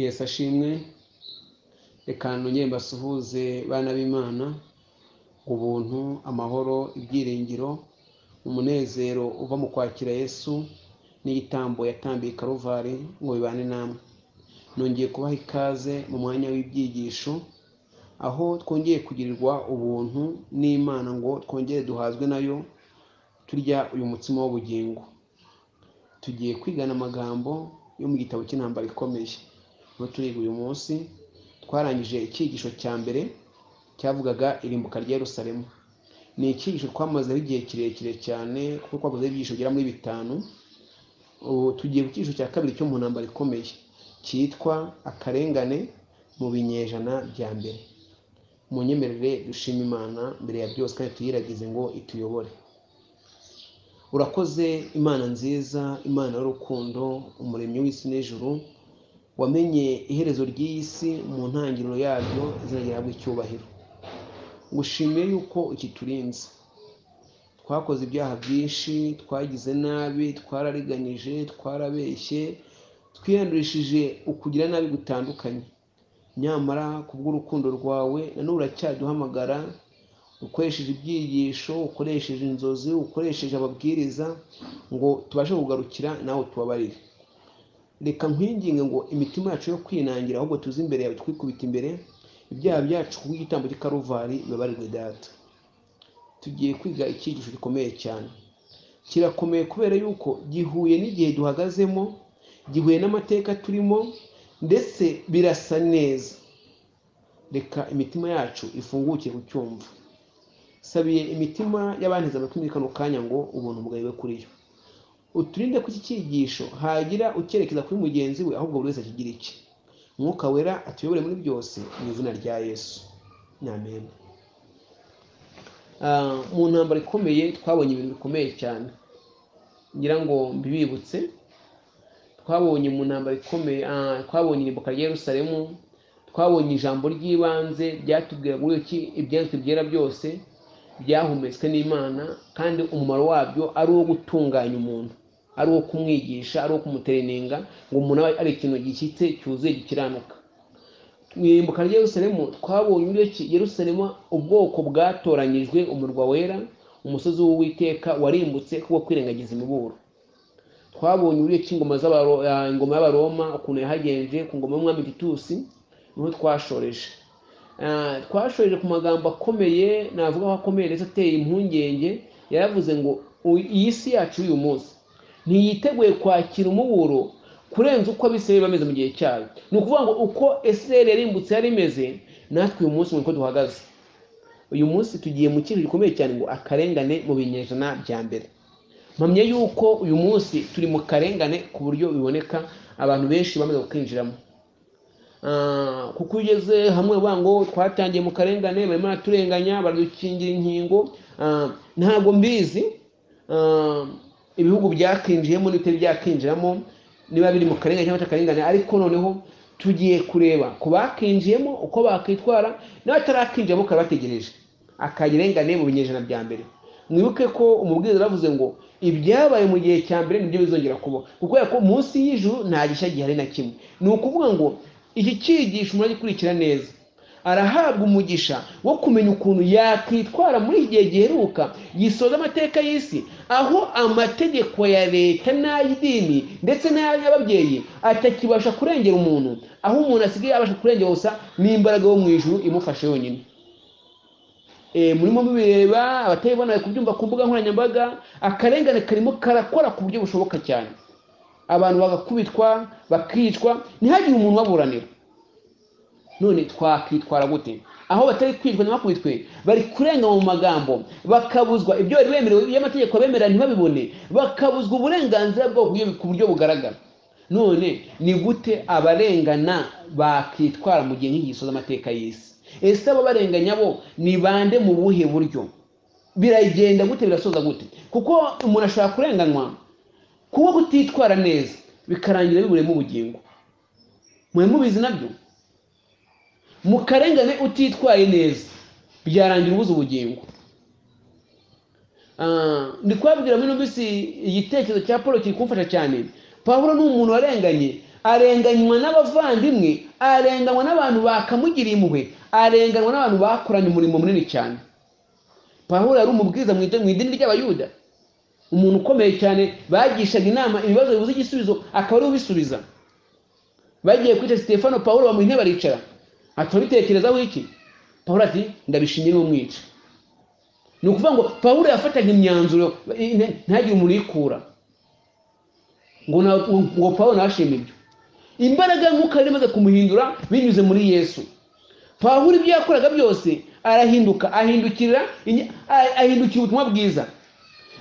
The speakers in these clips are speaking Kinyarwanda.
Yesu ashimwe. Reka nongere mbasuhuze bana b'Imana, ubuntu, amahoro, ibyiringiro, umunezero uva mu kwakira Yesu n'igitambo yatambiye i Karuvari ngo bibane namwe. Nongeye kubaha ikaze mu mwanya w'ibyigisho, aho twongeye kugirirwa ubuntu n'Imana ngo twongere duhazwe nayo, turya uyu mutsima w'ubugingo. Tugiye kwigana amagambo yo mu gitabo cy'intambara ikomeye. Niho turiga uyu munsi. Twarangije icyigisho cya mbere cyavugaga irimbuka rya Yerusalemu. Ni icyigisho twamazeho igihe kirekire cyane, kuko twakozeho ibyigisho bigera muri 5. Ubu tugiye ku cyigisho cya kabiri cyo mu ntambara ikomeye, cyitwa akarengane mu binyejana bya mbere. Munyemerere dushime Imana mbere ya byose kandi tuyiragize ngo ituyobore. Urakoze Imana nziza, Imana y'urukundo, umuremyi w'isi n'ijuru, wamenye iherezo ry'iyi si mu ntangiriro yaryo, izina ryawe icyubahiro. Ngushimiye yuko ukiturinze. Twakoze ibyaha byinshi, twagize nabi, twarariganyije, twarabeshye, twiyandurishije ukugira nabi gutandukanye. Nyamara kubw'urukundo rwawe nanone uracyaduhamagara, ukoresheje ibyigisho, ukoresheje inzozi, ukoresheje ababwiriza ngo tubashe kugarukira nawe tubabarire. Reka nkwinginge ngo imitima yacu yo kwinangira, ahubwo tuze imbere yawe twikubita imbere, ibyaha byacu kubw'igitambo cy'i Karuvari bibabarirwe Data. Tugiye kwiga icyigisho gikomeye cyane. Kirakomeye kubera yuko gihuye n'igihe duhagazemo, gihuye n'amateka turimo, ndetse birasa neza. Reka imitima yacu ifunguke kucyumva. Sabiye imitima y'abanteze amatwi muri kano kanya ngo ubuntu bwawe kuri yo. Uturinde ko iki cyigisho hagira ucyerekeza kuri mugenzi we, ahubwo buri wese akigira iki. Mwuka Wera atuyobore muri byose mu izina rya Yesu. Amen. Mu ntambara ikomeye twabonye ibintu bikomeye cyane. Ngira ngo mbibibutse. Twabonye mu ntambara ikomeye, twabonye irimbuka rya Yerusalemu, twabonye ijambo ry'ibanze ryatubwira uburyo ki ibyanditswe byera byose byahumetswe n'Imana, kandi umumaro wabyo ari uwo gutunganya umuntu, ari uwo kumwigisha, ari uwo kumutereninga ngo umuntu abe ari ikintu gishyitse cyuzuye gikiranuka. Mu irimbuka rya Yerusalemu twabonye uburyo ki Yerusalemu ubwoko bwatoranyijwe, umurwa wera, umusozi w'Uwiteka warimbutse kubwo kwirengagiza imiburo. Twabonye uburyo ki ingoma y'Abaroma ukuntu yahagenje ku ngoma y'umwami Titusi, niho twashoreje. Twashoreje ku magambo akomeye, navuga ko akomeye ndetse ateye impungenge. Yaravuze ngo iyi si yacu y'uyu munsi ntiyiteguye kwakira umuburo kurenza uko Abisirayeli bameze mu gihe cyayo. Ni ukuvuga ngo uko Isirayeli yarimbutse yari imeze, natwe uyu munsi niko duhagaze. Uyu munsi tugiye mu kintu gikomeye cyane ngo akarengane mu binyejana bya mbere. Mpamya yuko uyu munsi turi mu karengane ku buryo biboneka, abantu benshi bamaze kukinjiramo. Kuko ugeze hamwe bavuga ngo twatangiye mu karengane, barimo baraturenganya, baradukingira inkingo. Ntabwo mbizi ibihugu byakinjiyemo n'ibitari byakinjiramo, niba biri mu karengane cyangwa akarengane, ariko noneho tugiye kureba ku bakinjiyemo uko bakitwara, n'abatarakinjiramo karabategereje akarengane mu binyejana bya mbere. Mwibuke ko umubwiriza yaravuze ngo ibyabaye mu gihe cya mbere nibyo bizongera kuba, kuko ko munsi y'ijuru nta gishya gihari na kimwe. Ni ukuvuga ngo iki cyigisho umuntu agikurikira neza arahabwa umugisha wo kumenya ukuntu yakwitwara muri iki gihe giheruka gisoza amateka y'isi, aho amategeko ya leta n'ay'idini ndetse n'ay'ababyeyi atakibasha kurengera umuntu, aho umuntu asigaye abasha kurengera gusa n'imbaraga yo mu ijuru imufashe yonyine. Murimo mubireba, abatabibona kubyumva ku mbuga nkoranyambaga, akarengane karimo karakora ku buryo bushoboka cyane. Abantu bagakubitwa, bakicwa, ntihagire umuntu ubaburanira. None twakwitwara gute? Aho batari kwicwa ntibakubitwe, bari kurenga mu magambo, bakabuzwa ibyo bari bemerewe, ibyo amategeko abemerera ntibabibone, bakabuzwa uburenganzira bwabo ku buryo bugaragara. None ni gute abarengana bakitwara mu gihe nk'iki gisoza amateka y'isi? Ese abo barenganya bo ni bande mu buhe buryo? Biragenda gute? Birasoza gute? Kuko umuntu ashobora kurenganywa kuba kutitwara neza bikarangira biburemo ubugingo. Mwe mubizi nabyo, mu karengane utitwaye neza byarangira ubuze ubugingo. Ndi kubabwira muri numvise igitekerezo cya Paul kiri kumfasha cyane. Pawulo ni umuntu warenganye, Arenganywa n'abavandimwe, arenganywa n'abantu bakamugiriye impuhwe, arenganywa n'abantu bakoranye umurimo munini cyane. Pawulo yari umubwiriza mu idini ry'Abayuda, umuntu ukomeye cyane, bagishaga inama ibibazo bibuze igisubizo akaba ari ubisubiza. Bagiye kwica Stefano, Pawulo bamuha intebe aricara, ati urabitekerezaho iki? Pawulo ati ndabishimye n'umwica. Ni ukuvuga ngo Pawulo yafataga imyanzuro ntagire umuntu uyikura, ngo Pawulo ntashime ibyo. Imbaraga y'Umwuka yari imaze kumuhindura binyuze muri Yesu. Pawulo ibyo yakoraga byose arahinduka, ahindukira ubutumwa bwiza.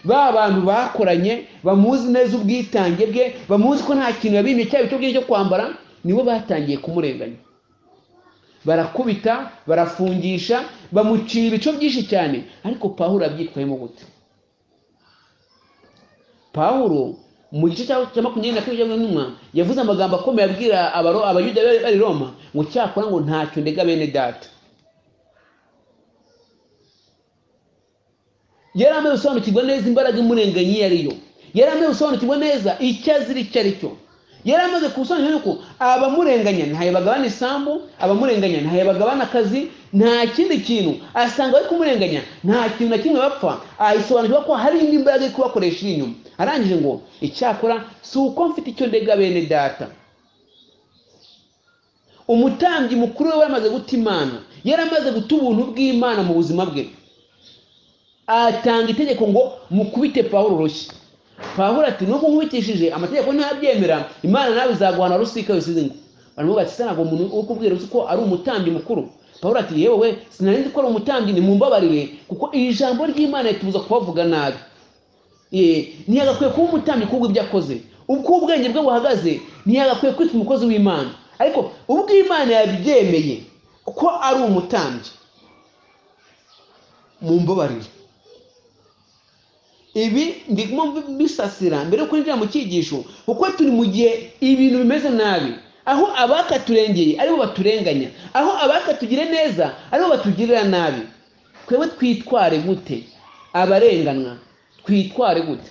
Ba bantu bakoranye bamuzi neza ubwitange bwe, bamuzi ko nta kintu yabimye cyaba icyo cyo kwambara, nibo batangiye kumurenganya. Barakubita, barafungisha, bamucira ibico byinshi cyane. Ariko Pawulo abyitwayemo gute? Pawulo mu gice cya 22 cy'intumwa yavuze amagambo akomeye abwira Abayuda bari Roma ngo cyakora ngo ntacyo ndega bene data. Yari amaze gusobanukirwa neza imbaraga imurenganya iyo ari yo, yari amaze gusobanukirwa neza icyo azira icyo ari cyo, yari amaze gusobanukirwa yuko abamurenganya ntayo bagabana isambu, abamurenganya ntayo bagabana akazi, nta kindi kintu asanga bari kumurenganya, nta kintu na kimwe bapfa. Ayisobanukirwa ko hari indi mbaraga iri kubakoresha iri inyuma. Arangije ngo icyakora si uko mfite icyo ndega bene data. Umutambyi mukuru we yamaze guta Imana, yari amaze guta ubuntu bw'Imana mu buzima bwe, atanga itegeko ngo mukubite Pawulo urushyi. Pawulo ati nubwo nkubitishije amategeko ntabyemera, Imana nawe izaguhana rusika yosize ngo. Baramuvuga ati ntabwo umuntu uri kubwira uzi ko ari umutambyi mukuru. Pawulo ati yewe we sinari nzi ko ari umutambyi, nimumbabarire kuko iri jambo ry'Imana ritubuza kubavuga nabi. Ntiyagakwiye kuba umutambyi kubwo ibyo akoze, ubwo ubwenge bwe buhagaze ntiyagakwiye kwitwa umukozi w'Imana, ariko ubwo Imana yabyemeye ko ari umutambyi, mumbabarire. Ibi ndimo bisasira mbere yo kwinjira mu cyigisho, kuko turi mu gihe ibintu bimeze nabi, aho abakaturengeye aribo baturenganya, aho abakatugire neza aribo batugirira nabi. Twebwe twitware gute? Abarenganwa twitware gute?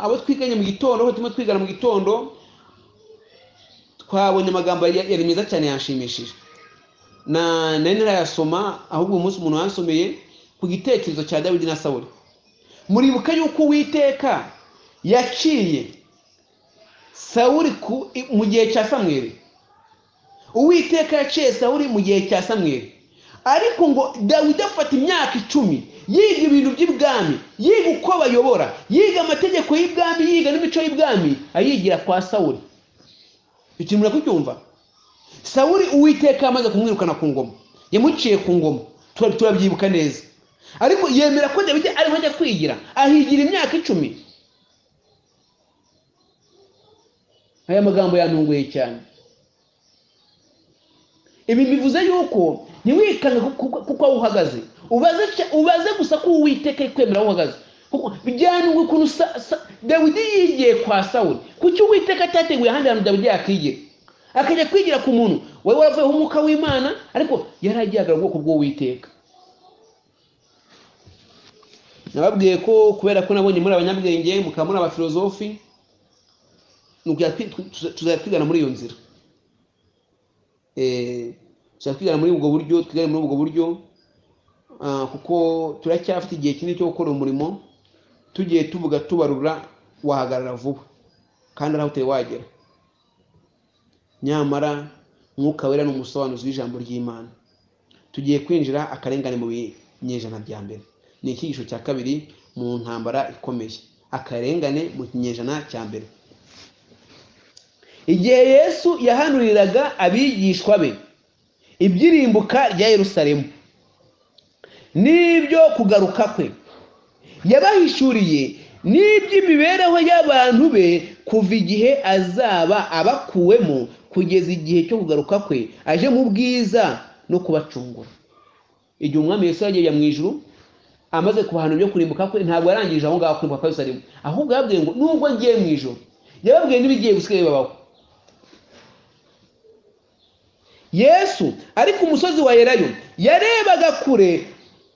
Abo twiganye mu gitondo, aho turimo twigana mu gitondo, twabonye amagambo yari meza cyane yanshimishije. Na nari narayasoma, ahubwo umunsi umuntu yansomeye ku gitekerezo cya Dawidi na Sawuli. Muribuka yuko Uwiteka yaciye Sawuli mu gihe cya Samweli. Uwiteka yaciye Sawuli mu gihe cya Samweli, ariko ngo Dawidi afata imyaka 10 yiga ibintu by'ibwami, yiga uko bayobora, yiga amategeko y'ibwami, yiga n'imico y'ibwami, ayigira kwa Sawuli. Ikintu murakucyumva? Sawuli Uwiteka amaze kumwirukana ku ngoma, yamuciye ku ngoma, turabyibuka neza. Ariko yemera ko Dawidi ariho ajya kwigira, ahigira imyaka 10. Aya magambo yantunguye cyane. Ibi bivuze yuko ntiwikange kuko aho uhagaze, ubaze gusa ko Uwiteka kwemera aho uhagaze. Kuko bijyanwe ukuntu Dawidi yigiye kwa Sawuli, kuki Uwiteka atateguye ahandi hantu Dawidi yakigira, akajya kwigira ku muntu wari waravuyeho umwuka w'Imana, ariko yari agihagarara ubwoko bw'Uwiteka. Nababwiye ko kubera ko nabonye muri abanyabwenge mukaba muri abafilozofi, tuzajya twigana muri iyo nzira, tuzajya twigana muri ubwo buryo, twigane muri ubwo buryo, kuko turacyafite igihe kinini cyo gukora umurimo. Tugiye tuvuga tubarura wahagarara vuba kandi aho utari wagera. Nyamara Mwuka Wera ni umusobanuzi w'ijambo ry'Imana. Tugiye kwinjira akarengane mu binyejana bya mbere. Ni icyigisho cya kabiri mu ntambara ikomeye, akarengane mu kinyejana cya mbere. Igihe Yesu yahanuriraga abigishwa be ibyirimbuka rya Yerusalemu n'ibyo kugaruka kwe, yabahishuriye n'iby'imibereho y'abantu be kuva igihe azaba abakuwemo kugeza igihe cyo kugaruka kwe aje mu bwiza no kubacungura. Igihe Umwami Yesu yagiye mu ijuru amaze kubahana ibyo kurimbuka kwe, ntabwo yarangije aho ngaho kurimbuka kwa Yerusalemu, ahubwo yababwiye ngo nubwo ngiye mu ijuru, yababwiye n'ibigiye gusigaye bibaho. Yesu ari ku musozi wa Elayo yarebaga kure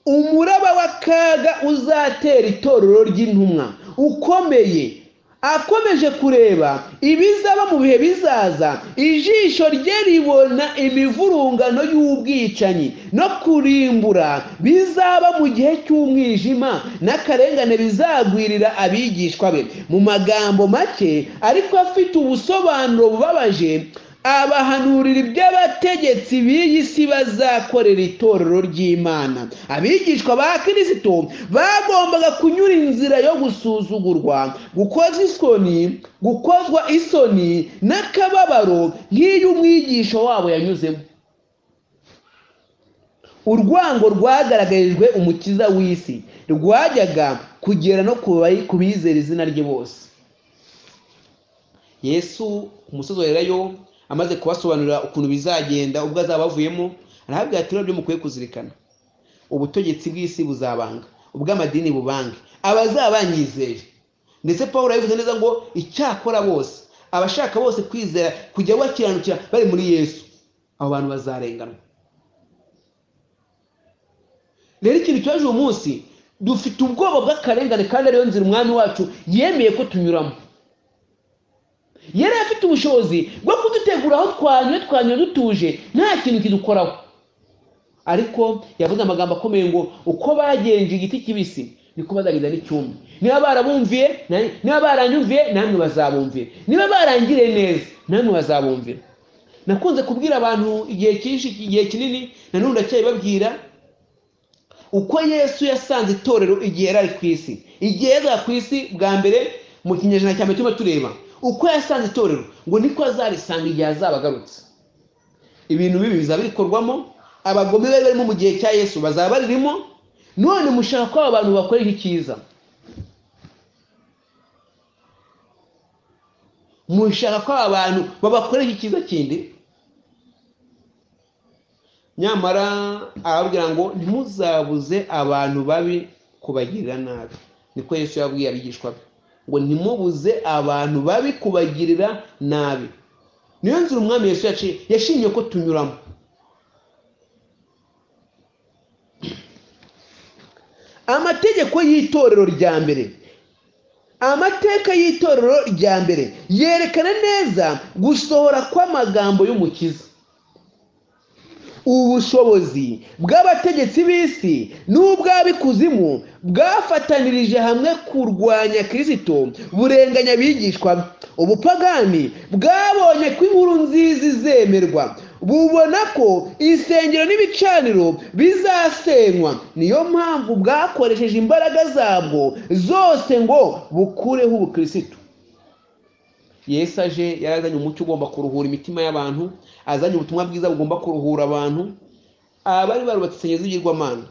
umuraba w'akaga uzatera itorero ry'intumwa ukomeye, Akomeje kureba ibizaba mu bihe bizaza, ijisho rye ribona imivurungano y'ubwicanyi no kurimbura bizaba mu gihe cy'umwijima n'akarengane bizagwirira abigishwa be. Mu magambo make ariko afite ubusobanuro bubabaje, abahanurira iby'abategetsi b'iyi si bazakorera itorero ry'Imana. Abigishwa ba Kristo bagombaga kunyura inzira yo gusuzugurwa, gukozwa isoni n'akababaro nk'iy'umwigisha wabo yanyuzemo. Urwango rwagaragarijwe umukiza w'isi rwajyaga kugera no ku bizera izina rye bose. Yesu ku musozi wa Elayo amaze kubasobanurira ukuntu bizagenda ubwo azaba avuyemo, arahabwira ati rero mukwiye kuzirikana, ubutegetsi bw'isi buzabanga, ubw'amadini bubange, abazaba banyizeye. Ndetse Pawulo yabivuze neza ngo icyakora bose abashaka bose kwizera kujya bakiranukira bari muri Yesu, abo bantu bazarenganwa. Rero ikintu cyaje uyu munsi, dufite ubwoba bw'akarengane, kandi ariyo nzira umwami wacu yemeye ko tunyuramo. Yari afite ubushobozi bwo kudutegura aho twanyura dutuje, nta kintu kidukoraho. Ariko yavuze amagambo akomeye ngo uko bagenje igiti kibisi niko bazagenda n'icyumye. Niba barabumviye, niba baranyumviye, namwe bazabumvira. Niba barangiriye neza, namwe bazabumvira. Nakunze kubwira abantu igihe cyinshi, igihe kinini, na none ndacyabibabwira, uko Yesu yasanze itorero igihe yari ari ku isi. Igihe yazaga ku isi bwa mbere mu kinyejana cya mbere turimo tureba uko yasanze itorero, ngo niko azarisanga igihe azaba agarutse. Ibintu bibi bizaba bikorwamo, abagome bari barimo mu gihe cya Yesu bazaba baririmo. None mushaka ko aba bantu bakora iki cyiza? Mushaka ko aba bantu babakora iki cyiza kindi? Nyamara arababwira ngo ntimuzabuze abantu babi kubagirira nabi. Niko Yesu yabwiye abigishwa be, ngo ntimubuze abantu babi kubagirira nabi. Niyo nzira umwami Yesu yaciye, yashimye ko tunyuramo. Amategeko y'itorero rya mbere, amateka y'itorero rya mbere yerekana neza gusohora kw'amagambo y'Umukiza. Ubushobozi bw'abategetsi b'isi n'ubw'abikuzimu bwafatanirije hamwe kurwanya Kristo, burenganya abigishwa be. Ubupagani bwabonye ko inkuru nziza izemerwa, bubona ko insengero n'ibicaniro bizasenywa. Niyo mpamvu bwakoresheje imbaraga zabwo zose ngo bukureho ubukristo. Yesu aje yarazanye umucyo ugomba kuruhura imitima y'abantu, azanye ubutumwa bwiza bugomba kuruhura abantu. Abari barubatse insengero z'ibigirwamana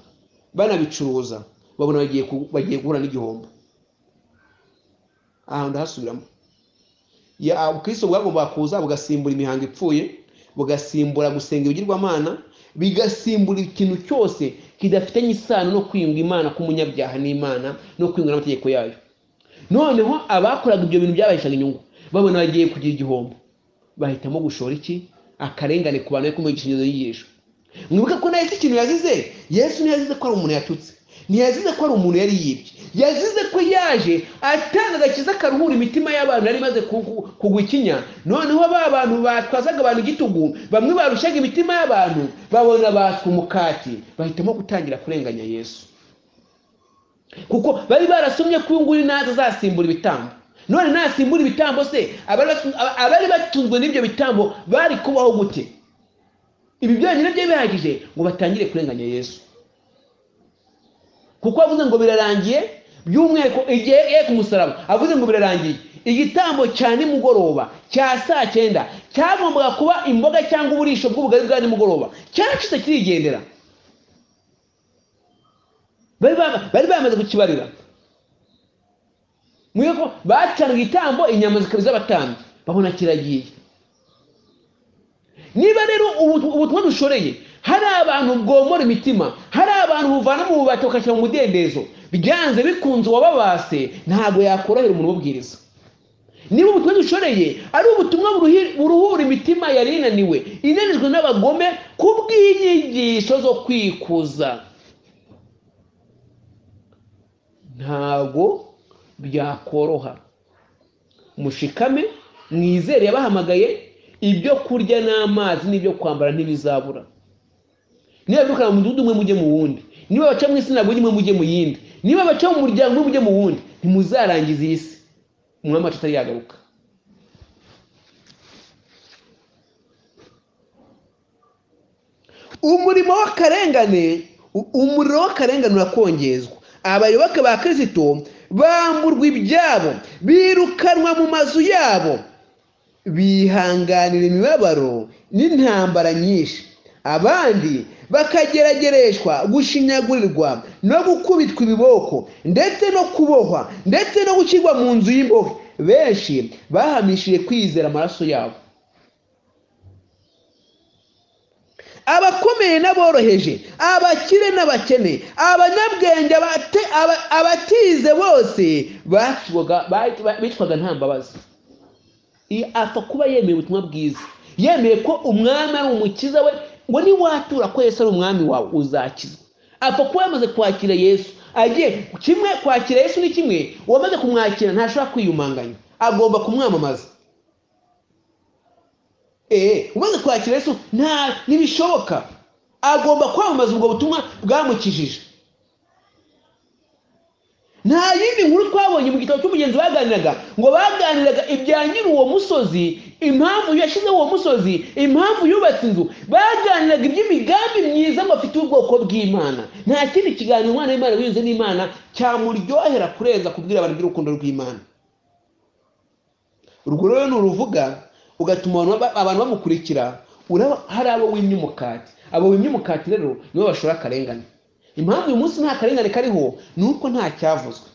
banabicuruza, babona bagiye guhura n'igihombo. Aha ndahasubiramo. Ubukristo bwagomba kuza bugasimbura imihango ipfuye, bugasimbura gusenga ibigirwamana, bigasimbura ikintu cyose kidafitanye isano no kwiyunga Imana k'umunyabyaha n'Imana no kwiyunga n'amategeko yayo. Noneho abakoraga ibyo bintu byabahishaga inyungu, babona bagiye kugira igihombo, bahitamo gushora iki akarengane ku bantu kumwigisha inyigisho. Mwibuke ko na Yesu ikintu yazize, Yesu ntiyazize ko ari umuntu yatutse, ntiyazize ko ari umuntu yari yibye, yazize ko yaje atanga agakiza karuhura imitima y'abantu yari imaze kugwa ikinya. Noneho ba bantu batwazaga abantu igitugu, bamwe barushaga imitima y'abantu, babona batwa umukati, bahitamo gutangira kurenganya Yesu, kuko bari barasomye ko uyu nguyu naza azasimbura ibitambo. None nasimbura ibitambo se, abari batunzwe n'ibyo bitambo bari kubaho gute? Ibi byonyine byo bihagije ngo batangire kurenganya Yesu, kuko avuze ngo birarangiye. By'umwihariko igihe ku musaraba avuze ngo birarangiye, igitambo cya nimugoroba cya saa 9 cyagombaga kuba imboga cyangwa uburisho bw'ubugari bwa nimugoroba, cyacitse kirigendera. Bari bamaze kukibarira. Mwiko bacana igitambo, inyama zikaba z'abatambyi, babona kiragiye. Niba rero ubutumwa dushoreye hari abantu bwomora imitima, hari abantu buvana mu bubata bakashyira mu mudendezo, byanze bikunze uwababase ntabwo yakorohera umuntu ubabwiriza. Niba ubutumwa dushoreye ari ubutumwa buruhura imitima yari inaniwe, inanijwe n'abagome kubw'inyigisho zo kwikuza, ntabwo byakoroha. Mushikame, mwizere yabahamagaye, ibyo kurya n'amazi n'ibyo kwambara ntibizabura. Niba birukana mu mudugudu umwe mujye mu wundi, niba baca mu isinagogi imwe mujye mu yindi, niba baca mu muryango umwe mujye mu wundi, ntimuzarangiza iyi si umwami wacu atari yagaruka. Umurimo w'akarengane, umuriro w'akarengane urakongezwa. Abayoboke ba Kristo bamburwa ibyabo, birukanwa mu mazu yabo, bihanganira imibabaro n'intambara nyinshi. Abandi bakageragereshwa gushinyagurirwa no gukubitwa ibiboko, ndetse no kubohwa, ndetse no gushyirwa mu nzu y'imbohe. Benshi bahamishije kwizera amaraso yabo. Abakomeye n'aboroheje, abakire n'abakene, abanyabwenge, abatize bose bicwaga nta mbabazi. Apfa kuba yemeye ubutumwa bwiza, yemeye ko umwami ari umukiza we, ngo niwatura ko Yesu ari umwami wawe uzakizwa. Apfa kuba yamaze kwakira Yesu, agiye kimwe kwakira Yesu ni kimwe, uwamaze kumwakira ntashobora kwiyumanganya, agomba kumwamamaza. Umaze kwakira Yesu nta ntibishoboka, agomba kwamamaza ubwo butumwa bwamukijije. Nta yindi nkuru twabonye mu gitabo cy'umugenzi baganiraga, ngo baganiraga ibya nyiri uwo musozi, impamvu yashyizeho uwo musozi, impamvu yubatse inzu, baganiraga iby'imigambi myiza ngo afite ubwoko bw'Imana. Nta kindi kiganiro umwana w'Imana wiyunze n'Imana cyamuryohera kurenza kubwira abantu iby'urukundo rw'Imana. Urwo rero ni uruvuga ugatuma abantu bamukurikira. Hari abo wimye umukati, abo wimye umukati rero nibo bashora akarengane. Impamvu uyu munsi nta karengane kariho ni uko nta cyavuzwe.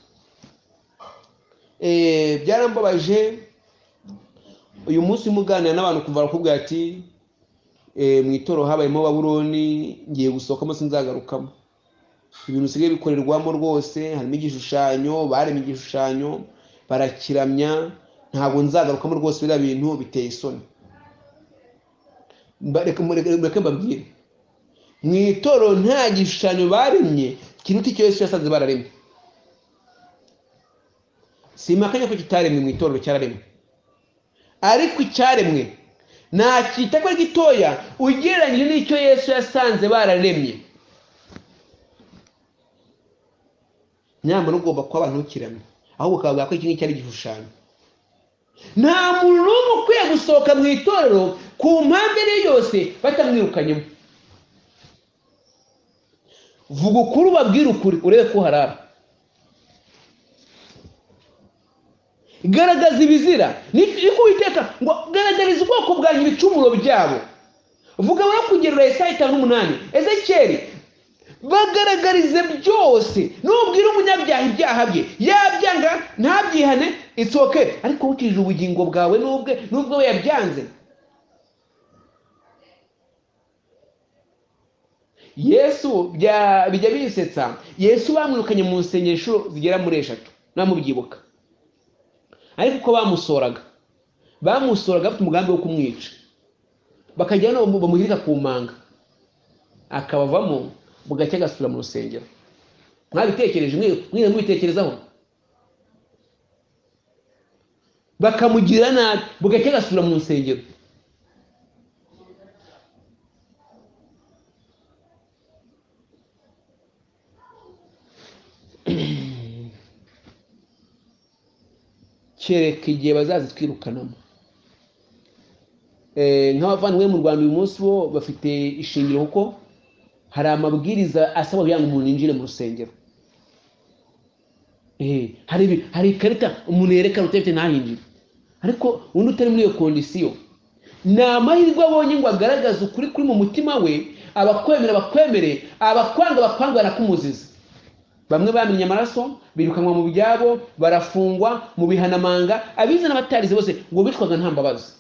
Byarambabaje uyu munsi muganira n'abantu kuva barakubwira ati mu itorero habayemo Babuloni, ngiye gusohokamo sinzagarukamo. Ibintu bisigaye bikorerwamo rwose, harimo igishushanyo, baremye igishushanyo barakiramya, ntabwo nzagarukamo rwose, biriya bintu biteye isoni. Reka mbabwire, mu itorero nta gishushanyo baremye kiruta icyo Yesu yasanze bararemye. Simpakanya ko kitaremwe mu itorero, cyararemwe, ariko icyaremwe nacyita ko ari gitoya ugereranyije n'icyo Yesu yasanze bararemye. Nyamara ugomba kuba abantu ntukiramye, ahubwo ukavuga ko iki ngiki ari igishushanyo. Nta muntu n'umwe ukwiye gusohoka mu itorero ku mpamvu iyo ari yo yose batamwirukanyemo. Vuga ukuri, ubabwire ukuri, urebe ko uharara. Garagaza ibizira, niko Uwiteka ngo garagariza ubwoko bwanjye ibicumuro byabo. Vuga barakugerera Yesaya 5:8, Ezekiyeli, bagaragarize byose. Nubwira umunyabyaha ibyaha bye, yabyanga ntabyihane, it's okay, ariko ukijije ubugingo bwawe nubwo we yabyanze. Yesu bijya bisetsa. Yesu bamwirukanye mu nsengesho zigera muri 3, namubyibuka. Ariko uko bamusoraga bafite umugambi wo kumwica, bakajya no bamuhirika ku manga, akabavamo bugacya agasubira mu rusengero. Mwabitekereje mwe mubitekerezaho? Bakamugira nabi, bugacya agasubira mu rusengero. Kereka igihe bazazitwirukanamo. Nk'abavandimwe mu Rwanda uyu munsi bo bafite ishingiro, kuko hari amabwiriza asaba kugira ngo umuntu yinjire mu rusengero. Hari ikarita umuntu yerekana utafite ntahinjire, ariko undi utari muri iyo kondisiyo ni amahirwe abonye ngo agaragaze ukuri kuri mu mutima we. Abakwemera bakwemere, abakwanga bakwanga, barakumuziza. Bamwe bamenye amaraso, birukanwa mu byabo, barafungwa mu bihanamanga, abize n'abatarize bose ngo bicwaga nta mbabazi.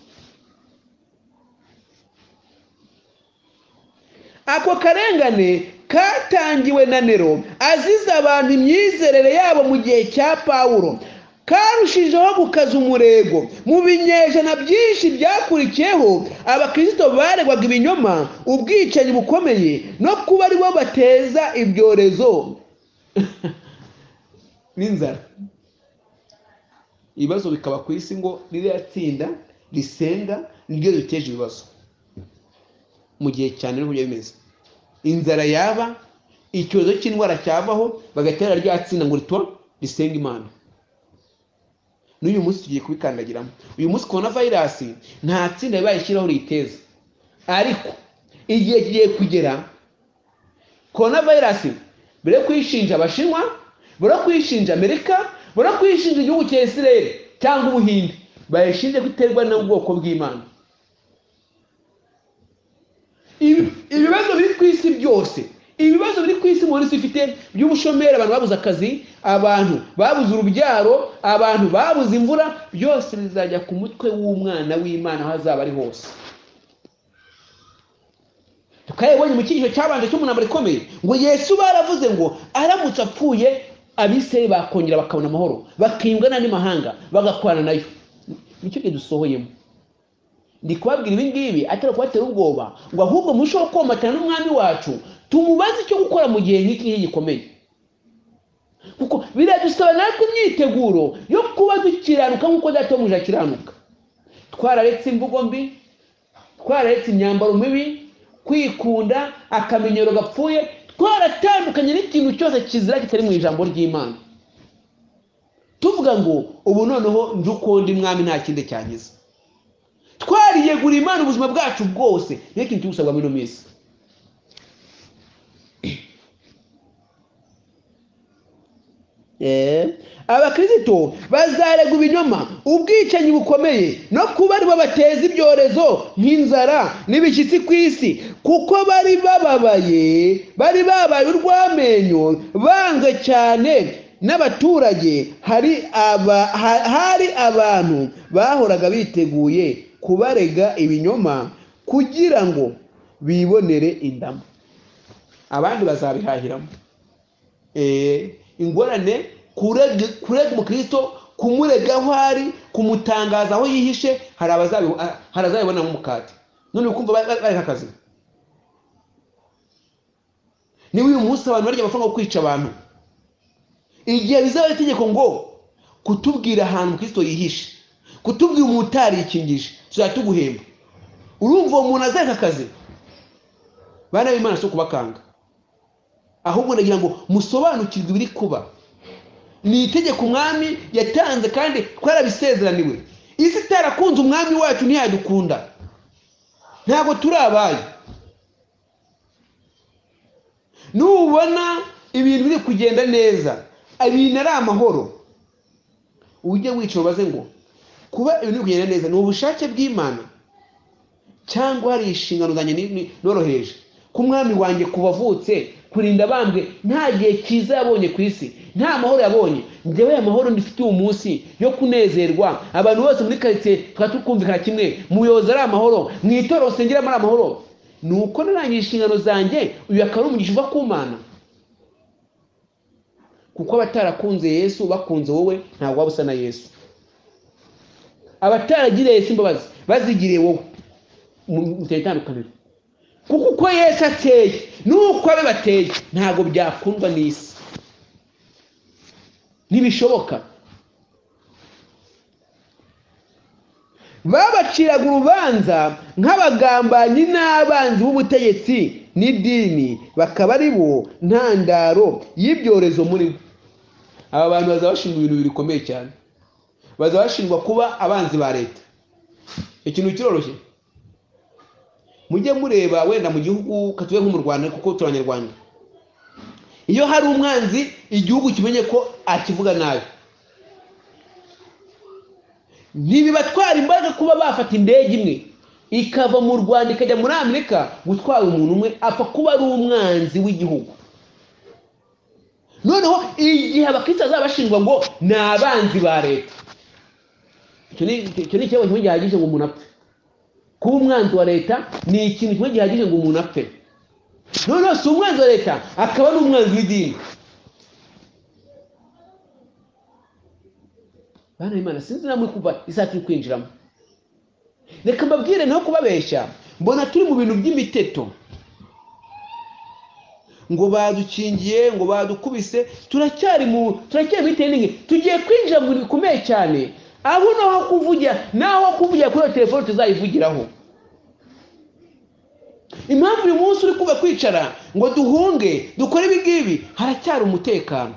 Ako karengane katangiwe na Nero aziza abantu imyizerere yabo mu gihe cya Pawulo, karushijeho gukaza umurego. Mu binyejana byinshi byakurikiyeho, abakristo baregwaga ibinyoma, ubwicanyi bukomeye, no kuba aribo bateza ibyorezo n'inzara. Ibibazo bikaba ku isi ngo ririya tsinda risenga niryo riteje ibibazo. Mu gihe cyane n'uburyo bimeze, inzara yaba, icyorezo cy'indwara cyavaho, bagatera rya tsinda ngo ritwa risenga Imana. N'uyu munsi tugiye kubikandagiramo. Uyu munsi corona virus nta tsinda bayishyiraho riteza, ariko igihe kigiye kugera corona virus mbere yo kuyishinja Abashinwa, mbere yo kuyishinja Amerika, mbere yo kuyishinja igihugu cya Israel cyangwa Ubuhinde, bayishinje guterwa n'ubwoko bw'Imana. Ibibazo biri ku isi byose, ibibazo biri ku isi muri ifite by'ubushomeri, abantu babuze akazi, abantu babuze urubyaro, abantu babuze imvura, byose bizajya ku mutwe w'umwana w'Imana aho azaba ari hose. Tukayibonye mu cyigisho cyabanje cy'umunambara ikomeye ngo Yesu baravuze ngo aramutse apfuye abisirayeli bakongera bakabona amahoro, bakiyunga n'andi mahanga, bagakorana nayo. Nicyo gihe dusohoyemo. Ndi kubabwira ibi ngibi atari kubatera ubwoba, ngo ahubwo murusheho komatana n'umwami wacu, tumubaze icyo gukora mu gihe nk'iki gikomeye. Kuko biradusaba natwe imyiteguro yo kuba dukiranuka nk'uko Data wo mu ijuru akiranuka. Twararetse imvugo mbi, twararetse imyambaro mibi, kwikunda, akamenyero gapfuye, twaratandukanye n'ikintu cyose kizira kitari mu ijambo ry'Imana. Tuvuga ngo ubu noneho nje uko ndi mwami, nta kindi cyangiza. Twariyegura Imana ubuzima bwacu bwose, niyo kintu tugusabwa muri ino minsi. Abakristo bazarega ibinyoma, ubwicanyi bukomeye, no kuba aribo bateza ibyorezo nk'inzara n'ibishyitsi ku isi, kuko bari bababaye, bari babaye urw'amenyo, bangwe cyane n'abaturage. Hari abantu bahoraga biteguye kubarega ibinyoma kugira ngo bibonere indamu, abandi bazabihahiramo. Ingorane kurega umukristo, kumurega aho ari, kumutangaza aho yihishe, hari abazabibona nk'umukate. None ukumva bareka akazi. Niba uyu munsi abantu barya amafaranga yo kwica abantu, igihe bizaba itegeko ngo kutubwira ahantu umukristo yihishe, kutubwira umuntu utarikingije, tuzajya tuguhemba. Urumva uwo muntu azareka akazi? Bana b'Imana si ukubakanga, ahubwo ndagira ngo musobanukirwe ibiri kuba. Ni itegeko umwami yatanze kandi twarabisezeraniwe. Isi itarakunze umwami wacu ntiyadukunda, ntabwo turi abayo. Nubona ibintu biri kugenda neza, ibintu ari amahoro, ujye wicara ubaze ngo kuba ibintu biri kugenda neza ni ubushake bw'Imana cyangwa hari inshingano zanjye noroheje? Ku mwami wanjye kuva avutse kurinda abambwe, nta gihe cyiza yabonye ku isi, nta mahoro yabonye. Njyewe aya mahoro ndifitiye umunsi yo kunezerwa, abantu bose muri quartier tukaba tukumvikana kimwe, muyobozi ari amahoro, mu itorero nsengeramo ari amahoro, ni uko narangije inshingano zanjye, uyu akaba ari umugisha uva ku Mana. Kuko abatarakunze Yesu bakunze wowe, ntabwo waba usa na Yesu. Abataragiriye Yesu imbabazi bazigiriye wowe, muteye itandukaniro. Kuko uko Yesu ateye nuko abe bateye ntabwo byakundwa n'isi, ntibishoboka. Babaciraga urubanza nk'abagambanyi n'abanzi b'ubutegetsi n'idini, bakaba ari bo ntandaro y'ibyorezo muri bo. Aba bantu bazaba bashinjwa ibintu bikomeye cyane, bazaba bashinjwa kuba abanzi ba leta. Ikintu kiroroshye, mujye mureba wenda mu gihugu katuye nko mu Rwanda, kuko turi Abanyarwanda, iyo hari umwanzi igihugu kimenye ko akivuga nabi, ntibibatwara imbaraga kuba bafata indege imwe ikava mu Rwanda ikajya muri Amerika gutwara umuntu umwe apfa kuba ari umwanzi w'igihugu. Noneho igihe abakristo bazaba bashinjwa ngo ni abanzi ba leta, icyo ni ikibazo kimwe gihagije ngo umuntu apfe. Kuba umwanzi wa leta ni ikintu kimwe gihagije ngo umuntu apfe. Noneho si umwanzi wa leta, akaba n'umwanzi w'idini. Bana b'Imana, sinzi namwe kuva isaha turi kwinjiramo. Reka mbabwire naho kubabeshya, mbona turi mu bintu by'imiteto, ngo badukingiye, ngo badukubise, turacyari muri training, tugiye kwinjira mu bintu bikomeye cyane. Aho naho kuvugira, naho kuvugira kuri telefone tuzayivugiraho. Impamvu uyu munsi uri kuba kwicara ngo duhunge dukore ibi ngibi, haracyari umutekano.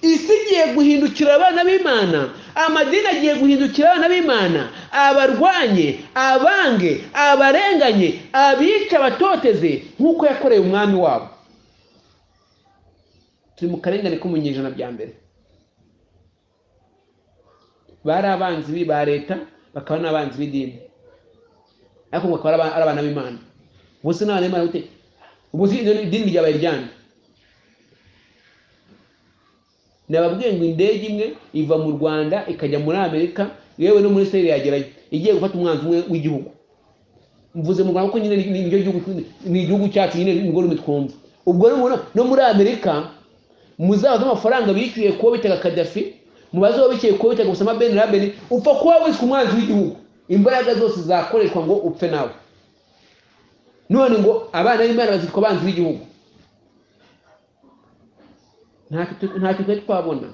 Isi igiye guhindukira abana b'Imana, amadini agiye guhindukira abana b'Imana, abarwanye, abange, abarenganye, abica, abatoteze, nk'uko yakoreye umwami wabo. Turi mu karengane ko mu binyejana bya mbere. Bari abanzi ba leta, bakaba n'abanzi b'idini, ariko ngo bakaba ari abana b'Imana. Ubuse n'abana b'Imana gute? Ubuse idini ryabaye ryande? Nababwiye ngo indege imwe iva mu Rwanda ikajya muri Amerika, yewe no muri Israel yagerayo, igiye gufata umwanzi umwe w'igihugu. Mvuze mu Rwanda ko nyine ni igihugu cyacu nyine, nibwo rurimi twumva. Ubwo no muri Amerika muzabaze amafaranga bishyuye kuba bitaga Gaddafi, mubaze aho bishyuye kuba bitaga Osama Ben Laden, upfa kuba wiswe umwanzi w'igihugu, imbaraga zose zakoreshwa ngo upfe nawe. None ngo abana b'Imana bazitwa abanzi b'igihugu. Ntacyo twari twabona.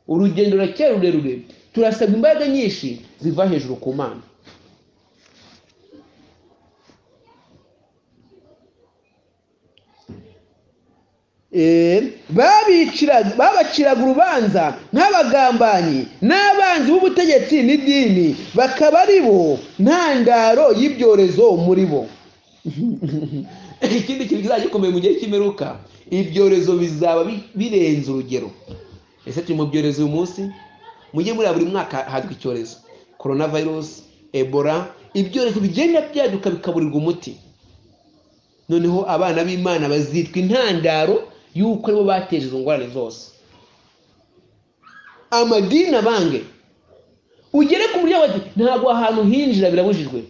Urugendo ruracyari rurerure, turasabwa imbaraga nyinshi ziva hejuru ku Mana. Babaciraga urubanza nk'abagambanyi n'abanzi b'ubutegetsi n'idini, bakaba ari bo ntandaro y'ibyorezo muri bo. Ikindi kintu kizajya gikomeye mu gihe cy'imperuka, ibyorezo bizaba birenze urugero. Ese turi mu byorezo uyu munsi? Mujye muri buri mwaka haduka icyorezo, coronavirus, Ebola, ibyorezo bigenda byaduka bikaburirwa umuti. Noneho abana b'Imana bazitwa intandaro y'uko aribo bateje izo ngorane zose. Amadini abange, ugere ku muryango ati ntabwo ahantu hinjira birabujijwe.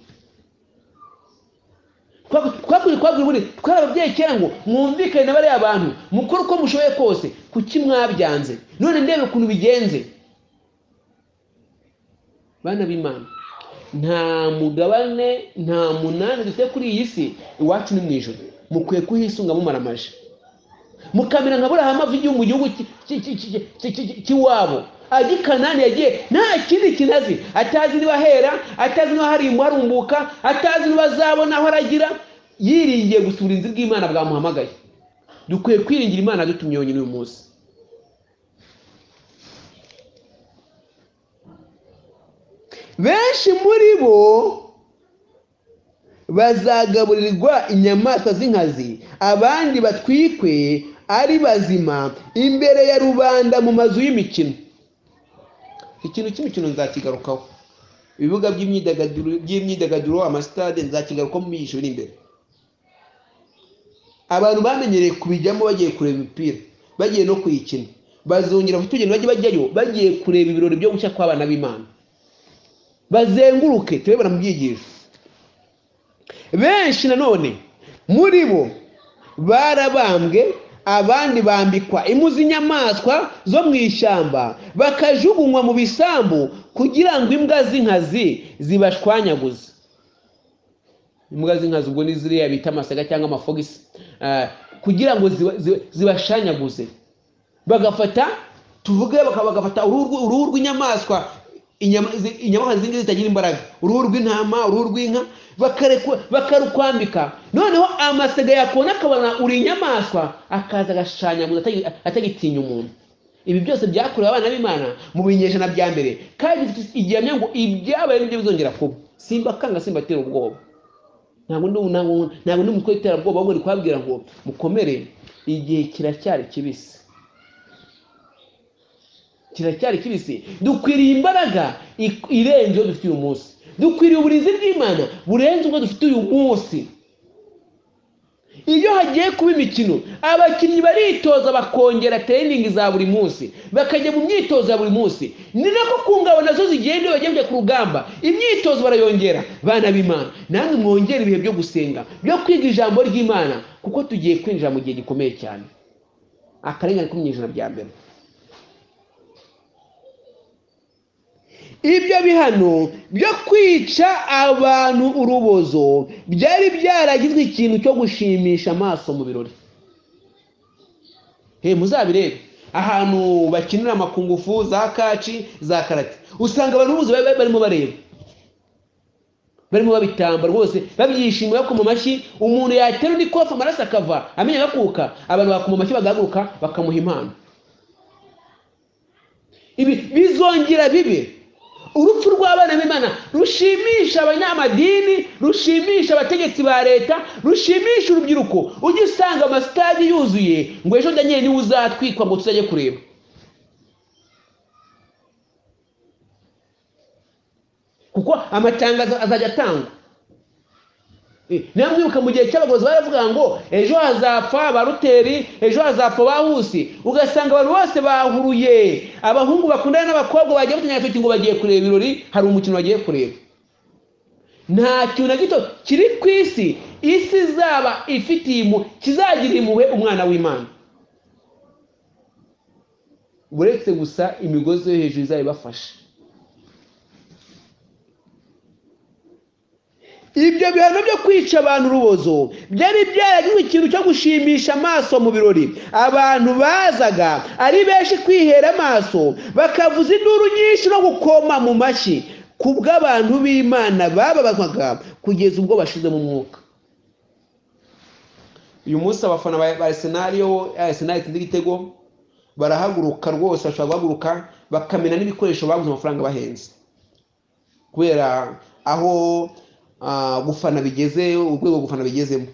Twari ababyeyi kera ngo mwumvikane na bariya bantu, mukore uko mushoboye kose, kuki mwabyanze? None ndebe ukuntu bigenze. Bana b'Imana, nta mugabane, nta munani dufite kuri iyi si, iwacu ni mu ijuru. Mukwiye kuhisunga mumaramaje, mukamera nka Aburahamu ava mu gihugu cy'iwabo ajya i Kanani, yagiye nta kindi kintu azi, atazi niba ahera, atazi niba harumbuka, atazi niba azabona aho aragira, yiringiye gusa uburinzi bw'Imana bwamuhamagaye. Dukwiye kwiringira Imana dutumye yonyine uyu munsi. Benshi muri bo bazagaburirwa inyamaswa z'inkazi, abandi batwikwe ari bazima imbere ya rubanda mu mazu y'imikino. Ikintu cy'imikino nzakigarukaho, ibibuga by'imyidagaduro, amasitade, nzakigarukaho mu myigisho iri imbere. Abantu bamenyereye kubijyamo bagiye kureba imipira, bagiye no kuyikina, bazongera kutugenda bajye bajyayo bagiye kureba ibirori byo gushya kw'abana b'Imana, bazenguruke turebana mu byigisho. Benshi nanone muri bo barabambwe, abandi bambikwa impu z'inyamaswa zo mu ishyamba, bakajugunywa mu bisambu kugira ngo imbwa z'inkazi zibashwanyaguze. Imbwa z'inkazi ubwo ni ziriya bita amasaga cyangwa amafogisi, kugira ngo zibashanyaguze. Bagafata, tuvuge, bagafata uruhu rw'inyamaswa, inyamaswa zindi zitagira imbaraga, uruhu rw'intama, uruhu rw'inka, bakarukwambika. Noneho amasega yakona akabona uri inyamaswa, akaza agashanyaguza atagitinya umuntu. Ibi byose byakorewe abana b'Imana mu binyejana bya mbere, kandi igihamya ngo ibyabaye nibyo bizongera kuba. Simba kanga, simba atera ubwoba, ntabwo ndi umutwe w'iterabwoba, ahubwo ndi kubabwira ngo mukomere, igihe kiracyari kibisi, kiracyari kibisi. Dukwiriye imbaraga irenze iyo dufite uyu munsi, dukwiriye uburinzi bw'Imana burenze ubwo dufite uyu munsi. Iyo hagiye kuba imikino, abakinnyi baritoza bakongera training za buri munsi, bakajya mu myitozo ya buri munsi. Ni nako ku ngabo nazo zigenda iyo bagiye ku rugamba, imyitozo barayongera. Bana b'Imana, namwe mwongere ibihe byo gusenga, byo kwiga ijambo ry'Imana, kuko tugiye kwinjira mu gihe gikomeye cyane. Akarengane ko mu ijana bya mbere. Ibyo bihano byo kwica abantu urubozo byari byaragizwe ikintu cyo gushimisha amaso mu birori. He muzabirebe ahantu bakinira amakungufu za kaci za karate, usanga abantu bose barimo bareba, barimo babitamba rwose babyishimira, bakoma amashyi. Umuntu yatera undi kofa amaraso akava amenya agakuka, abantu bakoma amashyi bagahaguruka bakamuha impano. Ibi bizongera bibe. Urupfu rw'abana b'Imana rushimisha abanyamadini, rushimisha abategetsi ba leta, rushimisha urubyiruko. Ujye usanga amasitade yuzuye ngo ejo Daniel niwe uzatwikwa ngo tuzajye kureba. Kuko amatangazo azajya atangwa. Niba mwibuka mu gihe cy'abagozi baravuga ngo ejo hazapfa ba Ruteri, ejo hazapfa ba Husi, ugasanga abantu bose bahuruye, abahungu bakundana n'abakobwa bagiye batanya agatoki ngo bagiye kureba ibirori, hari umukino bagiye kureba. Nta kintu na gito kiri ku isi, isi izaba ifitiye kizagira impuhwe umwana w'Imana, uretse gusa imigozi yo hejuru izabibafasha. Ibyo bihano byo kwica abantu urubozo byari byaragize ikintu cyo gushimisha amaso mu birori. Abantu bazaga ari benshi kwihera amaso, bakavuza induru nyinshi no gukoma mu mashyi kubw'abantu b'Imana bababazwaga kugeza ubwo bashize mu mwuka. Uyu munsi abafana ba Arsenal, yo Arsenal itsinze igitego, barahaguruka rwose, bashobora guhaguruka bakamena n'ibikoresho baguze amafaranga bahenze, kubera aho gufana bigeze, urwego gufana bigezemo.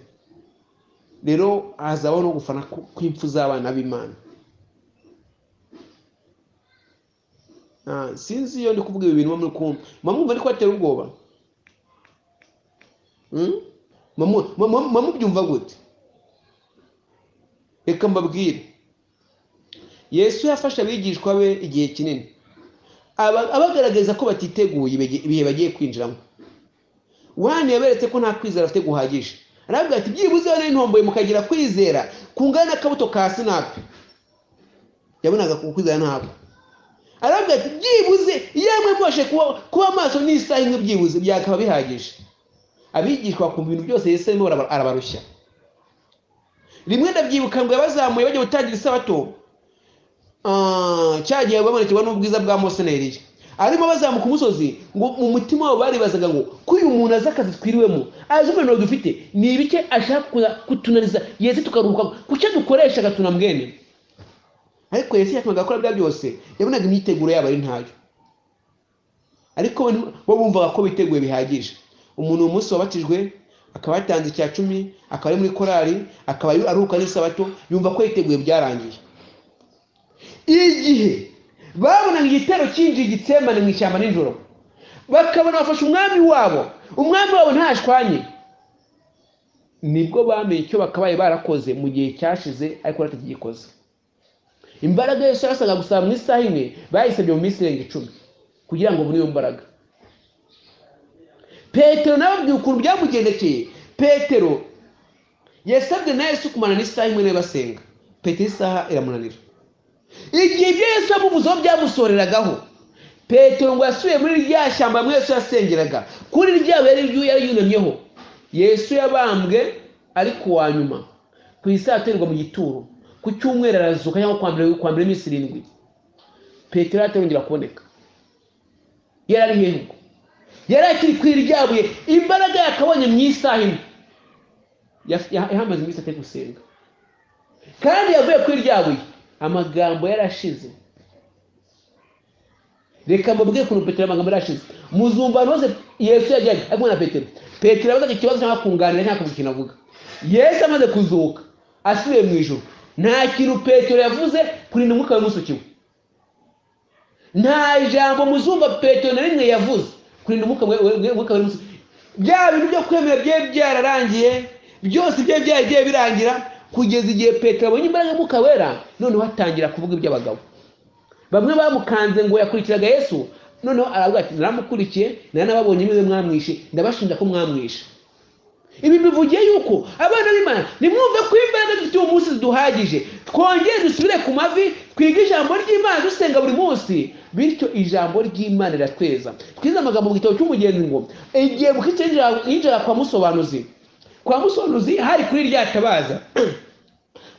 Rero hazabaho no gufana kw'impfu z'abana b'Imana. Sinzi iyo ndi kuvuga ibi bintu muri kumva, mwumva ndi kubatera ubwoba? Mubyumva gute? Reka mbabwire, Yesu yafashe abigishwa be igihe kinini abagaragaza ko batiteguye ibihe bagiye kwinjiramo. Wani yaberetse ko nta kwizera afite guhagije, arabwira ati byibuze nari ntomboye mukagira kwizera kungana n'akabuto ka sinapi. Yabonaga ko kwizera ntabwo. Arabwira ati byibuze yemwe mubashe kuba amaso n'isaha imwe, byibuze byakaba bihagije. Abigishwa ku bintu byose Yesu arimo arabarushya. Rimwe ndabyibuka ngo yabazamuye bajya gutangira isabato, cyagiye babonekerwa n'ubwiza bwa Mose na Eliya. Arimo bazamuka umusozi, ngo mu mutima wabo baribazaga ngo ko uyu muntu aza akazi twiriwemo, azi umunaniro dufite, ni ibike ashaka kutunaniza Yesu tukaruhuka, kuki dukoresha agatuna mwene. Ariko Yesu yatumaga akora bya byose, yabonaga imyiteguro yabo ari ntayo, ariko bo bumvaga ko biteguye bihagije. Umuntu umunsi wabatijwe akaba yatanze icya 10, akaba ari muri korali, akaba aruhuka n'isabato, yumva ko yiteguye byarangiye. Igihe babonaga igitero cyinjiye Getsemane mu ishyamba nijoro, bakabona bafashe umwami wabo, umwami wabo ntashwanye, nibwo bamenye icyo bakabaye barakoze mu gihe cyashize ariko batakigikoze. Imbaraga Yesu yasaga gusa mu isaha imwe bayisabye mu minsi irenga 10 kugira ngo bune iyo mbaraga. Petero nababwiye ukuntu byamugendekeye. Petero yasabwe na Yesu kumana n'isaha imwe nawe basenga, Petero isaha iramunanira. Igihe ibyo Yesu yamuvuzeho byamusoreragaho, Petero ngo yasubiye muri rya shyamba hamwe Yesu yasengeraga, kuri rya buye yari yunamyeho. Yesu yabambwe ari ku wa nyuma, ku isaha aterwa mu gituro, ku cyumweru arazuka, cyangwa kwa mbere iminsi 7. Petero atarongera kuboneka. Yari ari hehe? Yari akiri kuri rya buye, imbaraga yakabonye mu isaha imwe. Yahamaze iminsi atari gusenga, kandi yavuye kuri rya buye amagambo yarashize. Reka mbabwire ukuntu Petero amagambo yarashize. Muzumva abantu bose Yesu yajyaga ari kumwe na Petero. Petero yabazaga ikibazo cyangwa kunganira cyangwa kuvuga ikintu avuga. Yesu amaze kuzuka asubiye mu ijuru, nta kintu Petero yavuze kurinda umwuka w'umusukiwe. Nta ijambo muzumva Petero na rimwe yavuze kurinda umwuka w'umusukiwe. Bya bintu byo kwemera byari byararangiye, byose byari byaragiye birangira, kugeza igihe Petero abonye imbaraga y'Umwuka Wera, noneho atangira kuvuga iby'abagabo. Bamwe bamukanze ngo yakurikiraga Yesu, noneho aravuga ati naramukurikiye, naranababonye mwe mwamwishe, ndabashinja ko mwamwishe. Ibi bivugiye yuko abana b'Imana nimwumve ko imbaraga dufite uyu munsi ziduhagije, twongere dusubire ku mavi, twige ijambo ry'Imana dusenga buri munsi, bityo ijambo ry'Imana riratweza. Twize amagambo mu gitabo cy'umugenzi ngo igihe Mukristo yinjira kwa musobanuzi, kwa musobanuzi hari kuri rya tabaza,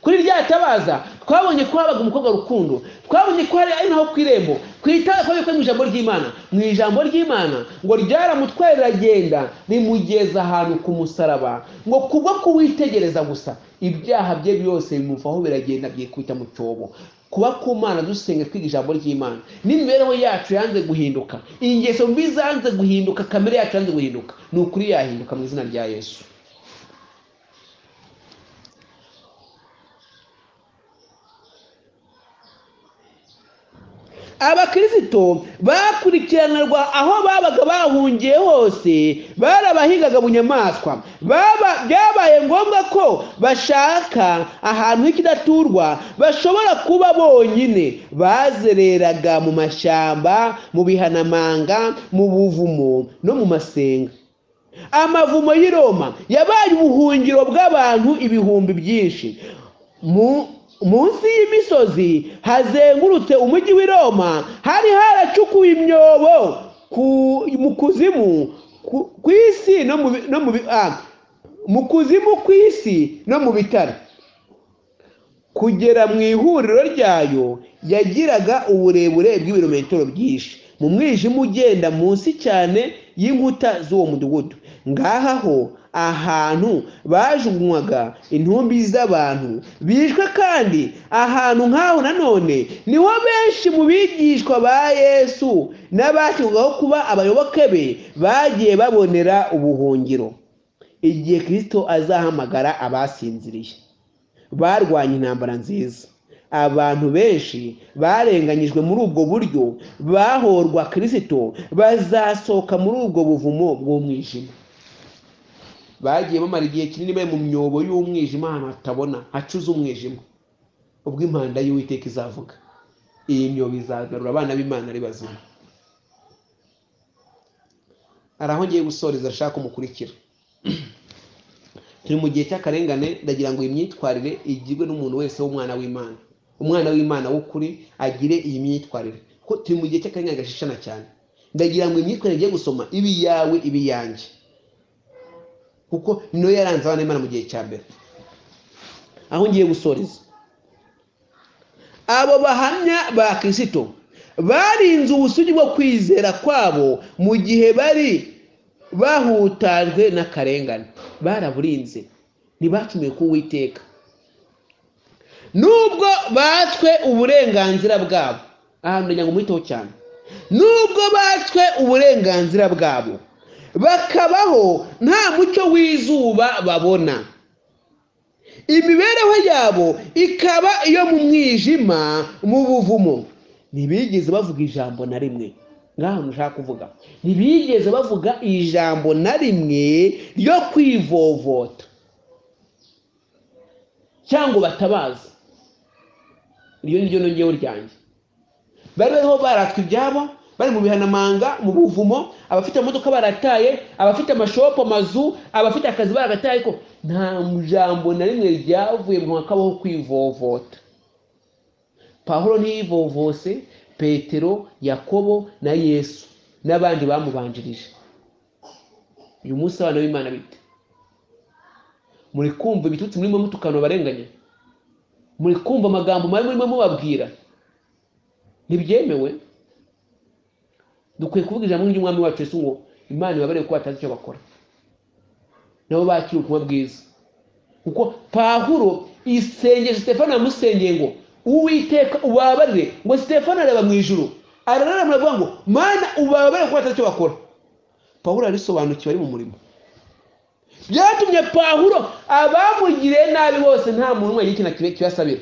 Kuri rya tabaza twabonye ko habaga umukobwa rukundo, twabonye ko hari ari naho ku irembo, ku itara ko mu ijambo ry'Imana, mu ijambo ry'Imana ngo ryaramutwaye riragenda rimugeza ahantu ku musaraba, ngo kubwo kuwitegereza gusa ibyaha bye byose bimuvaho biragenda byikubita mu cyobo. Kuba ku Mana dusenga twiga ijambo ry'Imana, n'imibereho yacu yanze guhinduka, ingeso mbi zanze guhinduka, kamere yacu yanze guhinduka, ni ukuri yahinduka mu izina rya Yesu. Abakristo bakurikiranirwa aho babaga bahungiye hose, barabahigaga bunyamaswa. Byabaye ngombwa ko bashaka ahantu h'ikidaturwa bashobora kuba bonyine. Bazereraga mu mashyamba, mu bihanamanga, mu buvumo no mu masenga. Amavumo y'i Roma yabaye ubuhungiro bw'abantu ibihumbi byinshi. Munsi y'imisozi hazengurutse umujyi w'i Roma hari haracukuwe imyobo mu kuzimu ku isi no mu kuzimu ku isi no mu bitare. Kugera mu ihuriro ryayo yagiraga uburebure bw'ibirometero byinshi, mu mwijima ugenda munsi cyane y'inkuta z'uwo mudugudu. Ngaha ho ahantu bajugunywaga intumbi z'abantu bishwe, kandi ahantu nk'aho nanone niho benshi mu bigishwa ba Yesu n'abashyirwagaho kuba abayoboke be bagiye babonera ubuhungiro. Igihe Kristo azahamagara abasinziriye barwanya intambara nziza, abantu benshi barenganyijwe muri ubwo buryo bahorwa Kristo bazasohoka muri ubwo buvumo bw'umwijima. Bagiye bamara igihe kinini bari mu myobo y'umwijima, ahantu hatabona hacuze umwijima. Ubwo impanda y'Uwiteka izavuga, iyi myobo izagarura abana b'Imana ari bazima. Hari aho ngiye gusoreza, ashaka umukurikira. Turi mu gihe cy'akarengane, ndagira ngo iyi myitwarire igirwe n'umuntu wese w'umwana w'Imana. Umwana w'Imana w'ukuri agire iyi myitwarire, kuko turi mu gihe cy'akarengane gashishana cyane. Ndagira ngo imyitwarire igiye gusoma ibi yawe ibi yanjye, kuko niyo yaranze abana b'Imana mu gihe cya mbere. Aho ngiye gusoreza, abo bahamya ba Kristo barinze ubusugi bwo kwizera kwabo mu gihe bari bahutajwe n'akarengane. Baraburinze, ntibacumuye ku Uwiteka nubwo batswe uburenganzira bwabo. Ahantu ndagira ngo mwiteho cyane. Nubwo batswe uburenganzira bwabo, bakabaho nta mucyo w'izuba babona, imibereho yabo ikaba iyo mu mwijima, mu buvumo. Ntibigeze bavuga ijambo na rimwe. Ngaho nshaka kuvuga, ntibigeze bavuga ijambo na rimwe ryo kwivovota cyangwa batabaza. Iryo ni ryo nongeyeho ryanjye. Bari bariho baratwa ibyabo, bari mu bihanamanga, mu buvumo, abafite amamodoka barataye, abafite amashopu, amazu, abafite akazi baragataye, ko nta jambo na rimwe ryavuye mu hakabaho kwivovota. Pawulo ntiyivovose, Petero, Yakobo na Yesu n'abandi bamubanjirije. Uyu munsi abana b'Imana bite? Muri kumva ibitutsi murimo mutukana barenganya, muri kumva amagambo mabi murimo mubabwira, ntibyemewe. Dukwiye kuvuga ijambo ry'Umwami wacu Yesu ngo Imana ibabarire ko batazi icyo bakora, nabo bakira ubutumwa bwiza. Kuko Pawulo isengesho Stefano yamusengeye ngo Uwiteka ubabarire, ngo Stefano areba mu ijuru arararama aravuga ngo Mana ubabarire ko batazi icyo bakora. Pawulo arisobanukiwe, ari mu murimo. Byatumye Pawulo abamugiriye nabi bose nta muntu umwe yagira ikintu kibasabira,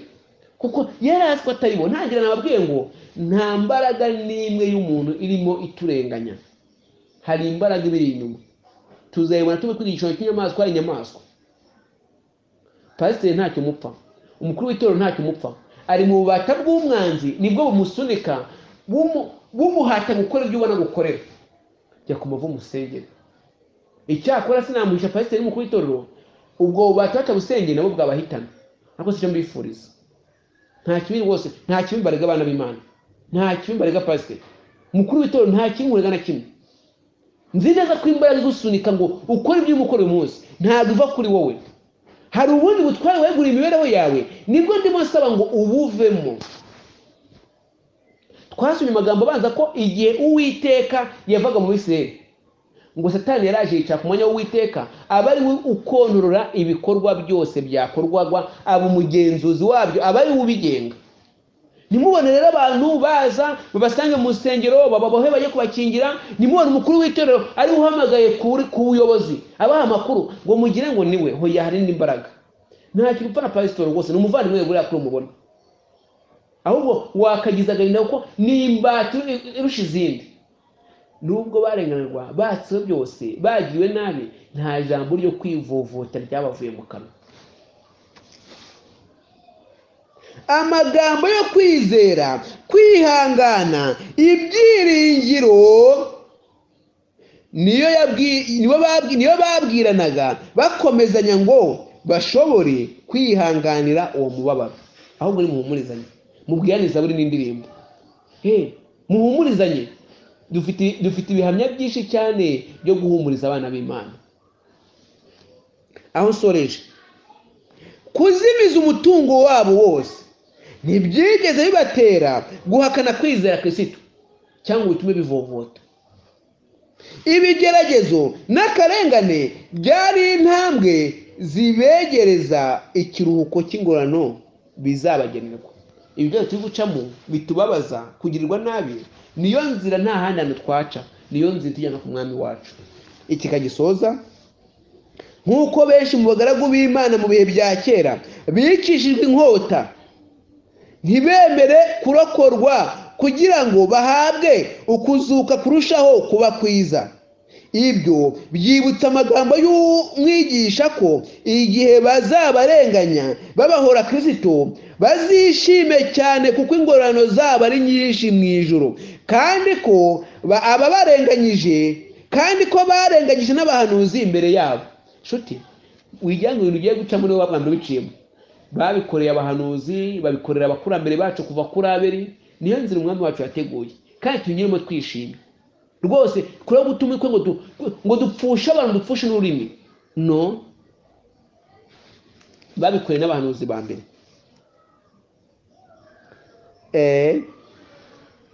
kuko yari azi ko atari bo. Ntangira nababwiye ngo nta mbaraga n'imwe y'umuntu irimo iturenganya, hari imbaraga ibiri inyuma. Tuzayibona tube kwiga igishushanyo cy'inyamaswa, inyamaswa. Pasiteri ntacyo mupfa, umukuru w'itorero ntacyo mupfa, ari mu bubata bw'umwanzi, nibwo bumusunika bumuhata gukora ibyo ubona gukorera. Jya ku mavu musengere. Icyakora sinamuhisha pasiteri n'umukuru w'itorero, ubwo bubata batabusengeye nabo bwabahitana. Ariko si cyo mbifuriza. Nta kibi rwose, nta kibi mbarega abana b'Imana, nta kibi mbarega pasiteri, umukuru w'itorero, nta kibi nkurega na kimwe. Nzi neza ko imbaraga igusunika ngo ukore ibyo ukora uyu munsi ntabwo iva kuri wowe. Hari ubundi butware weguriye imibereho yawe, nibwo ndimo nsaba ngo ubuvemo. Twasomye amagambo abanza ko igihe Uwiteka yavaga mu Bisirayeli, ngo Satani yaraje yicara ku mwanya w'Uwiteka, aba ari we ukontorora ibikorwa byose byakorwaga, aba umugenzuzi wabyo, aba ari we ubigenga. Ntimubone rero abantu baza babasange mu rusengero bababohe bajye kubakingira, ntimubone umukuru w'itorero ari we uhamagaye ku buyobozi abaha amakuru ngo mugire ngo niwe. Hoya, hari n'imbaraga. Ntacyo upfa na pasitori rwose, ni umuvandimwe buriya kuri umubona, ahubwo wakagize agahinda kuko ni imbata irusha izindi. Nubwo barenganirwa, batseho byose, bagiriwe nabi, nta jambo ryo kwivovota ryabavuye mu kanwa. Amagambo yo kwizera, kwihangana, ibyiringiro niyo babwiranaga, bakomezanya ngo bashobore kwihanganira uwo mubabaro. Ahubwo ni muhumurizanye, mubwirane zaburi n'indirimbo. Muhumurizanye. Dufite ibihamya byinshi cyane byo guhumuriza abana b'Imana. Aho nsoreje, kuzimiza umutungo wabo wose ntibyigeze bibatera guhakana kwizera Kristo cyangwa bitume bivovota. Ibigeragezo n'akarengane byari intambwe zibegereza ikiruhuko cy'ingororano bizabagenerwa. Ibyo turi gucamo bitubabaza, kugirirwa nabi, niyo nzira, nta handi hantu twaca, niyo nzira tujyana ku mwami wacu. Iki kagisoza, nk'uko benshi mu bagaragu b'Imana mu bihe bya kera bicishijwe inkota ntibemere kurokorwa kugira ngo bahabwe ukuzuka kurushaho kuba kwiza. Ibyo byibutsa amagambo y'umwigisha ko igihe bazabarenganya babahora Kristo bazishime cyane, kuko ingororano zabo ari nyinshi mu ijuru, kandi ko ababarenganyije, kandi ko barenganyije n'abahanuzi imbere yabo. Nshuti, wijyanye ibintu ugiye gucamo niwe wabwambere biciyemo. Babikoreye abahanuzi, babikorera abakurambere bacu kuva kuri Abeli. Niyo nzira umwami wacu yateguye, kandi tunyuremo twishimye rwose. Kure gutuma ngo dupfushe abantu, dupfushe n'ururimi. No, babikoreye n'abahanuzi ba mbere.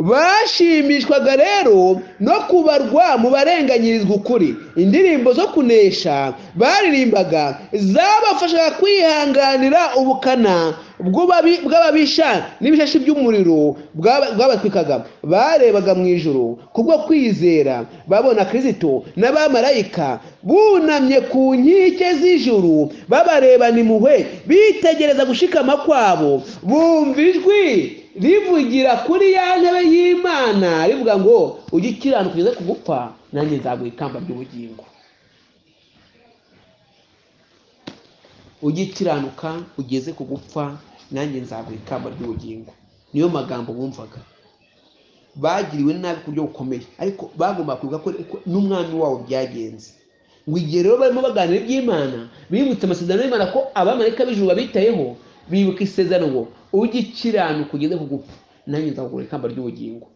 Bashimishwaga rero no kubarwa mu barenganyirizwa ukuri. Indirimbo zo kunesha baririmbaga zabafashaga kwihanganira ubukana bw'ababisha n'ibishashi by'umuriro bwabatwikaga. Barebaga mu ijuru kubwo kwizera, babona Kristo n'abamarayika bunamye ku nkike z'ijuru, babarebana impuhwe, bitegereza gushikama kwabo, bumva ijwi rivugira kuri ya ntebe y'Imana rivuga ngo ujye ukiranuka ugeze ku gupfa, nanjye nzaguha ikamba ry'ubugingo. Ujye ukiranuka ugeze ku gupfa, nanjye nzaguha ikamba ry'ubugingo. Niyo magambo bumvaga. Bagiriwe nabi ku buryo bukomeye, ariko bagomba kwibuka ko n'umwami wabo byagenze. Ngo igihe rero barimo baganira iby'Imana, bibutse amasezerano y'Imana ko abamarayika b'ijuru babitayeho, bibuka isezerano ngo ujye ukiranuka ugeze ku gupfa, nanjye nzaguha ikamba ry'ubugingo.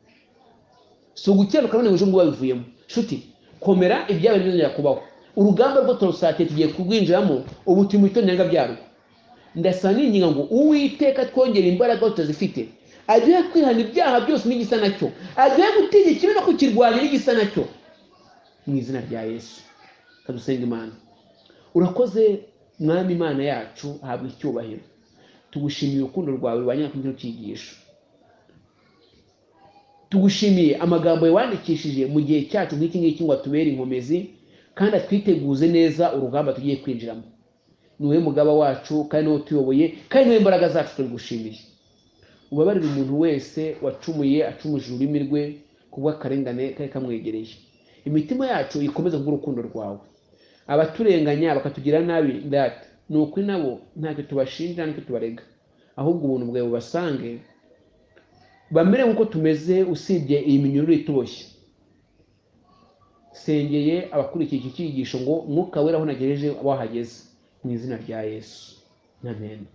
Si ugukiranuka none ngo ejo ngo babivuyemo. Nshuti, komera, ibyabaye bizongera kubaho. Urugamba rwo turusatira, tugiye kurwinjiramo, ubu turi mu bitonyanga byarwo. Ndasaba n'inginga ngo Uwiteka twongere imbaraga tutazifite, aduhe kwihana ibyaha byose n'igisa nacyo, aduhe gutinya ikibi no kukirwanya n'igisa nacyo, mu izina rya Yesu. Kadusenga Imana. Urakoze Mwami Imana yacu, habwa icyubahiro. Tugushimiye urukundo rwawe rubanye natwe muri cyigisho. Tugushimiye amagambo wandikishije mu gihe cyacu nk'iki ngiki ngo atubere inkomezi, kandi atwiteguze neza urugamba tugiye kwinjiramo. Niwe mugaba wacu, kandi niwe utuyoboye, kandi niwe imbaraga zacu, turigushimiye. Ubabarire umuntu wese wacumuye acumuje ururimi rwe kubw'akarengane kari kamwegereye. Imitima yacu ikomeze kubw'urukundo rwawe. Abaturenganya bakatugira nabi, Data, ni ukuri nabo ntacyo tubashinja ntacyo tubarega, ahubwo ubuntu bwawe bubasange, bamere nk'uko tumeze, usibye iyi minyururu ituboshye. Sengeye abakurikiye iki cyigisho ngo Mwuka Wera aho nagejeje wahageze, mu izina rya Yesu, amen.